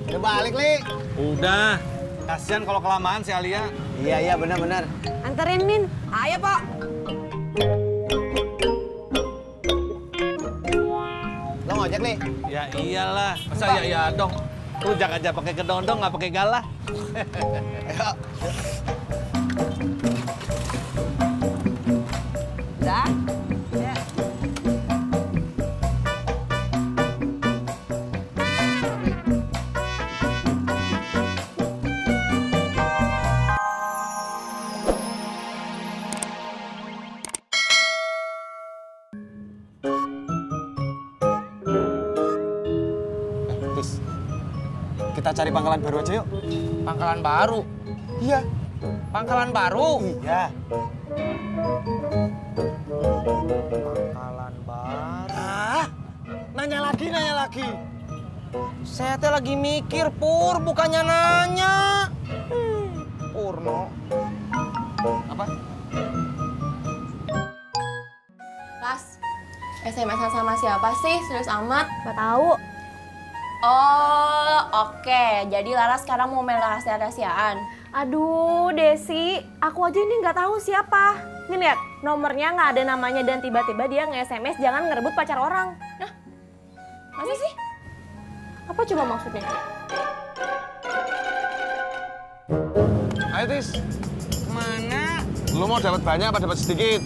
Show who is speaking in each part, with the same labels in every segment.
Speaker 1: Udah balik, Li.
Speaker 2: Udah. Kasian kalau kelamaan si Alia.
Speaker 1: Iya, benar-benar.
Speaker 3: Anterin, Min. Ayo, Pak.
Speaker 1: Lo ngojek, Li?
Speaker 2: Ya iyalah. Masa ya dong. Rujak aja pakai kedondong, nggak pakai galah.
Speaker 1: Ayo.
Speaker 3: Udah? Ya.
Speaker 1: Tis, kita cari pangkalan baru aja yuk.
Speaker 4: Pangkalan baru?
Speaker 1: Iya.
Speaker 4: Pangkalan baru?
Speaker 1: Iya.
Speaker 4: Pangkalan baru?
Speaker 1: Ah, nanya lagi.
Speaker 4: Saya teh lagi mikir, Pur, bukannya nanya. Purno.
Speaker 1: Apa?
Speaker 5: Ras, SMS-an sama siapa sih? Serius amat?
Speaker 3: Gak tahu.
Speaker 5: Oh, oke. Jadi Laras sekarang mau main rahasia-rahasiaan.
Speaker 3: Aduh, Desi. Aku aja ini nggak tahu siapa. Nih lihat, nomornya nggak ada namanya dan tiba-tiba dia nge-SMS jangan ngerebut pacar orang.
Speaker 5: Nah, masa sih?
Speaker 3: Apa coba maksudnya?
Speaker 1: Ayo, Tis.
Speaker 4: Kemana?
Speaker 1: Lu mau dapat banyak apa dapat sedikit?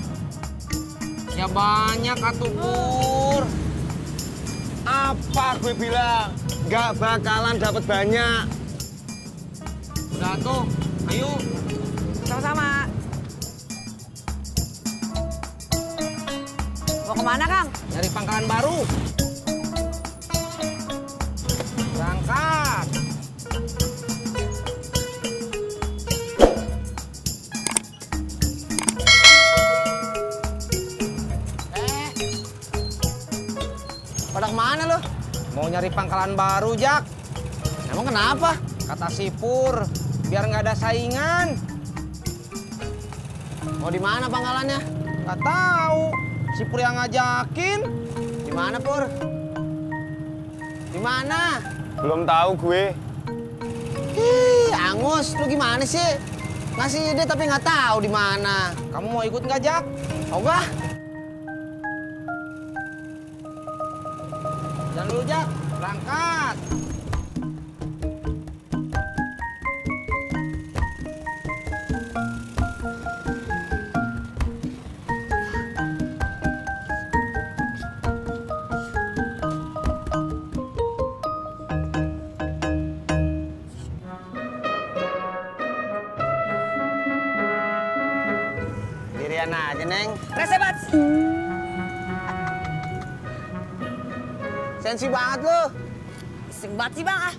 Speaker 4: Ya banyak atuh, Pur.
Speaker 1: Apa gue bilang? Gak bakalan dapat banyak.
Speaker 4: Udah tuh, ayo.
Speaker 3: Sama-sama. Mau kemana, Kang?
Speaker 4: Nyari pangkalan baru. Berangkat.
Speaker 1: Pada kemana lo?
Speaker 4: Mau nyari pangkalan baru, Jak.
Speaker 1: Emang kenapa?
Speaker 4: Kata si Pur, biar nggak ada saingan.
Speaker 1: Mau di mana pangkalannya?
Speaker 4: Nggak tahu. Si Pur yang ngajakin.
Speaker 1: Di mana, Pur? Di mana? Belum tahu gue. Ih, Angus, lu gimana sih? Ngasih ide tapi nggak tahu di mana.
Speaker 4: Kamu mau ikut nggak, Jak?
Speaker 1: Mau gak?
Speaker 4: Jangan dulu, Jak. Berangkat.
Speaker 1: Dirian aja, Neng.
Speaker 3: Resebat.
Speaker 1: Sensi banget lu.
Speaker 3: Iseng banget sih, Bang. Ah.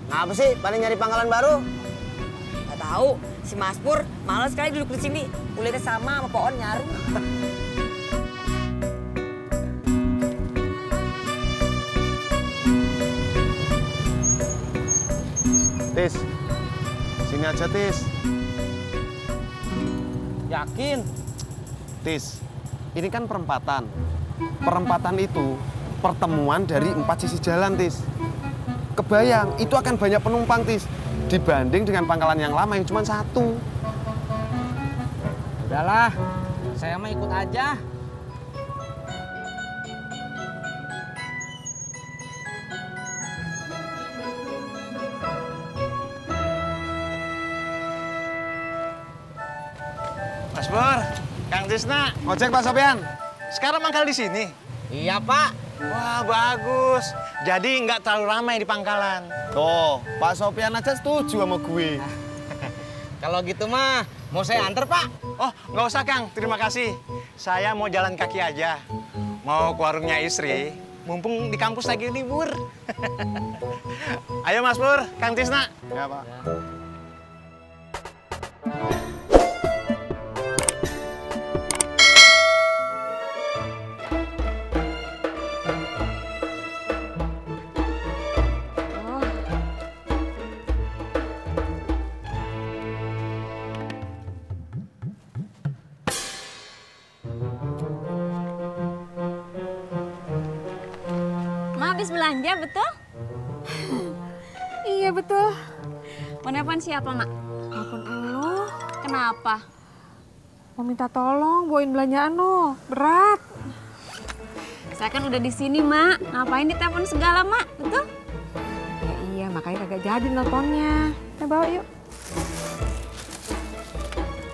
Speaker 1: Ngapa sih? Paling nyari pangkalan baru?
Speaker 3: Gak tahu. Si Mas Pur malas sekali duduk di sini. Kulitnya sama pohon nyaru.
Speaker 1: Tis, sini aja, Tis.
Speaker 4: Yakin?
Speaker 1: Tis, ini kan perempatan. Perempatan itu pertemuan dari 4 sisi jalan, Tis. Kebayang, itu akan banyak penumpang, Tis. Dibanding dengan pangkalan yang lama yang cuma 1.
Speaker 4: Udahlah, saya mah ikut aja.
Speaker 2: Mas Pur, Kang Tisna,
Speaker 1: Ojek, Pak Sopian.
Speaker 2: sekarang mangkal di sini.
Speaker 4: Iya, Pak.
Speaker 2: Wah, bagus. Jadi nggak terlalu ramai di pangkalan.
Speaker 1: Tuh, Pak Sopian aja setuju sama gue.
Speaker 4: Kalau gitu mah, mau saya anter, Pak?
Speaker 2: Oh, nggak usah, Kang. Terima kasih. Saya mau jalan kaki aja. Mau ke warungnya istri. Mumpung di kampus lagi libur. Ayo, Mas Pur, Kang Tisna.
Speaker 1: Ya, Pak.
Speaker 6: habis belanja, betul?
Speaker 7: Iya betul.
Speaker 6: Mau nelfon siapa, Mak?
Speaker 7: Telepon elu.
Speaker 6: Kenapa?
Speaker 7: Mau minta tolong bawain belanjaan lo. Berat.
Speaker 6: Saya kan udah di sini, Mak. Ngapain ditelepon segala, Mak? Betul?
Speaker 7: Ya iya, makanya kagak jadi nelponnya. Kita bawa yuk.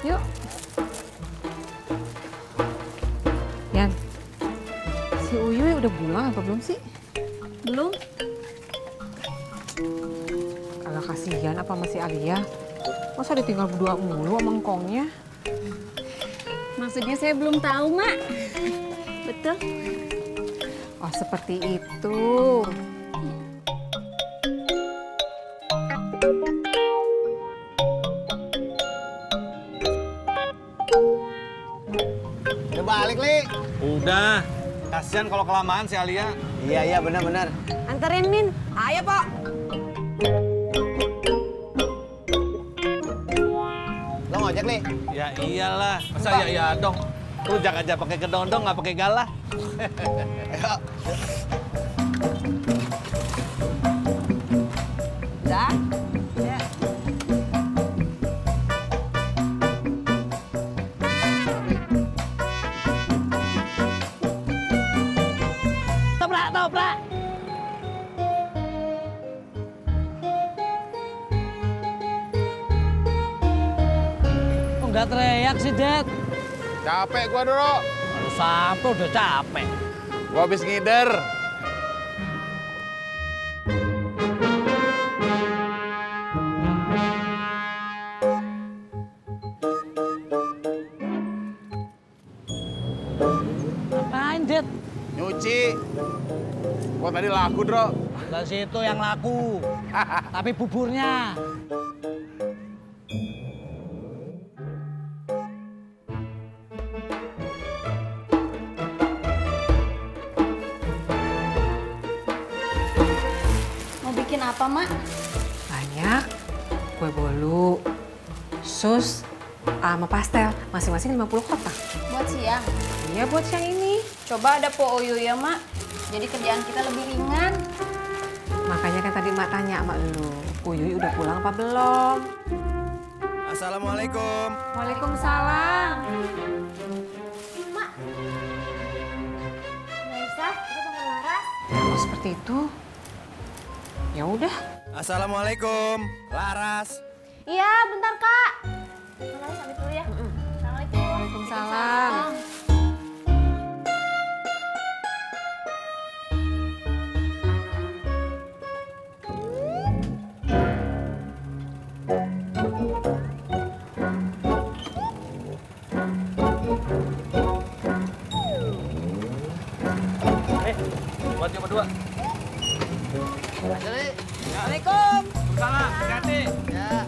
Speaker 7: Yuk. Yan, si Uyuy udah pulang apa belum sih?
Speaker 6: Belum.
Speaker 7: Agak kasihan apa masih Alia? Masa ditinggal berdua mulu sama ngkongnya?
Speaker 6: Maksudnya saya belum tahu, Mak. Betul?
Speaker 7: Oh, seperti itu.
Speaker 4: Udah balik, Li.
Speaker 2: Udah. Kasihan kalau kelamaan si Alia.
Speaker 4: Iya, benar-benar.
Speaker 6: Anterin, Min.
Speaker 7: Ayo, Pak.
Speaker 4: Lo ngojek, Li?
Speaker 2: Ya iyalah. Masa ya dong. Rujak aja pakai kedondong, nggak pakai galah.
Speaker 4: Ayo.
Speaker 7: Udah?
Speaker 4: Ya.
Speaker 2: Toprak. Kok nggak teriak sih, Dad?
Speaker 8: Capek gua, Doro.
Speaker 2: Baru sampai udah capek.
Speaker 8: Gua habis ngider.
Speaker 2: Ngapain, Dad?
Speaker 8: Nyuci. Gua tadi laku, Dro.
Speaker 2: Dari situ yang laku. Tapi buburnya.
Speaker 6: Mau bikin apa, Mak?
Speaker 7: Banyak. Kue bolu, sus, sama pastel. Masing-masing 50 kotak.
Speaker 6: Buat siang.
Speaker 7: Iya buat siang ini.
Speaker 6: Coba ada Po Oyo ya, Mak. Jadi kerjaan kita lebih ringan.
Speaker 7: Makanya kan tadi Mak tanya sama lu, Uyuy udah pulang apa belum?
Speaker 4: Assalamualaikum.
Speaker 7: Waalaikumsalam.
Speaker 3: Raisa, itu sama Laras.
Speaker 7: Oh seperti itu. Ya udah.
Speaker 4: Assalamualaikum. Laras.
Speaker 3: Iya, bentar Kak. Laras pamit dulu ya. Assalamualaikum.
Speaker 7: Waalaikumsalam.
Speaker 2: Buat yang berdua.
Speaker 4: Assalamualaikum.
Speaker 2: Salam, hati-hati.
Speaker 4: Ya.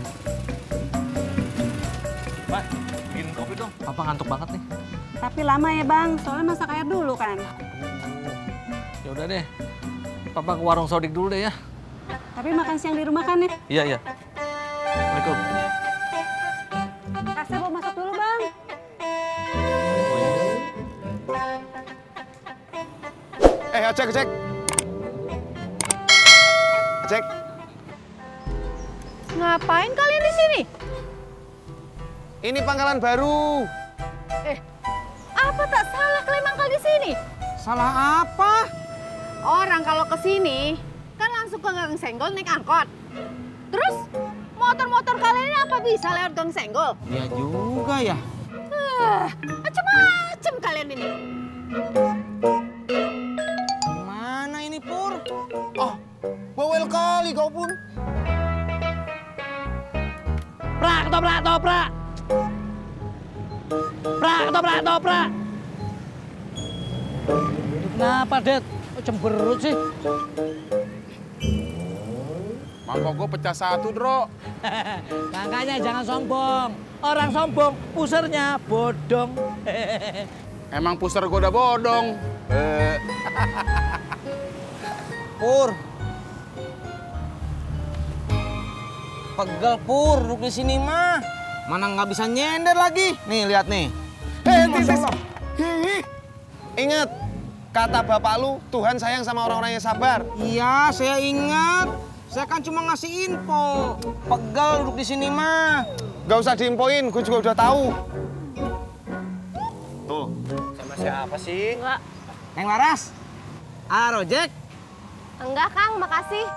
Speaker 2: Mbak, bikin kopi dong. Papa ngantuk banget nih.
Speaker 9: Tapi lama ya bang, soalnya masak air dulu kan.
Speaker 2: Ya udah deh. Papa ke warung Sodik dulu deh ya.
Speaker 9: Tapi makan siang di rumah kan ya?
Speaker 2: Iya, iya. Assalamualaikum.
Speaker 9: Saya mau masuk dulu bang.
Speaker 1: Cek. Cek.
Speaker 9: Ngapain kalian di sini?
Speaker 1: Ini pangkalan baru.
Speaker 9: Apa tak salah kalian mangkal di sini?
Speaker 1: Salah apa?
Speaker 9: Orang kalau ke sini kan langsung ke Gang Senggol naik angkot. Terus motor-motor kalian ini apa bisa lewat Gang Senggol?
Speaker 4: Ya juga ya.
Speaker 9: Macem-macem kalian ini.
Speaker 4: Mana ini, Pur? Oh, bawel kali kau pun.
Speaker 2: Prak, ketoprak. Ketoprak. Kenapa, Dad? Kok cemberut sih?
Speaker 8: Mangkok gua pecah satu, Dro.
Speaker 2: Makanya jangan sombong. Orang sombong, pusernya bodong.
Speaker 8: Emang puser gua udah bodong.
Speaker 4: Pur. Pegel, Pur. Duduk di sini mah. Mana nggak bisa nyender lagi. Nih, lihat nih.
Speaker 1: Tis. Ingat, Kata bapak lu, Tuhan sayang sama orang-orang yang sabar.
Speaker 4: Iya, saya ingat. Saya kan cuma ngasih info. Pegel duduk di sini mah.
Speaker 1: Gak usah diinfoin, gue juga udah tahu. Tuh.
Speaker 4: Sama siapa sih?
Speaker 3: Enggak.
Speaker 4: Neng Laras. Rojek.
Speaker 3: Enggak, Kang. Makasih.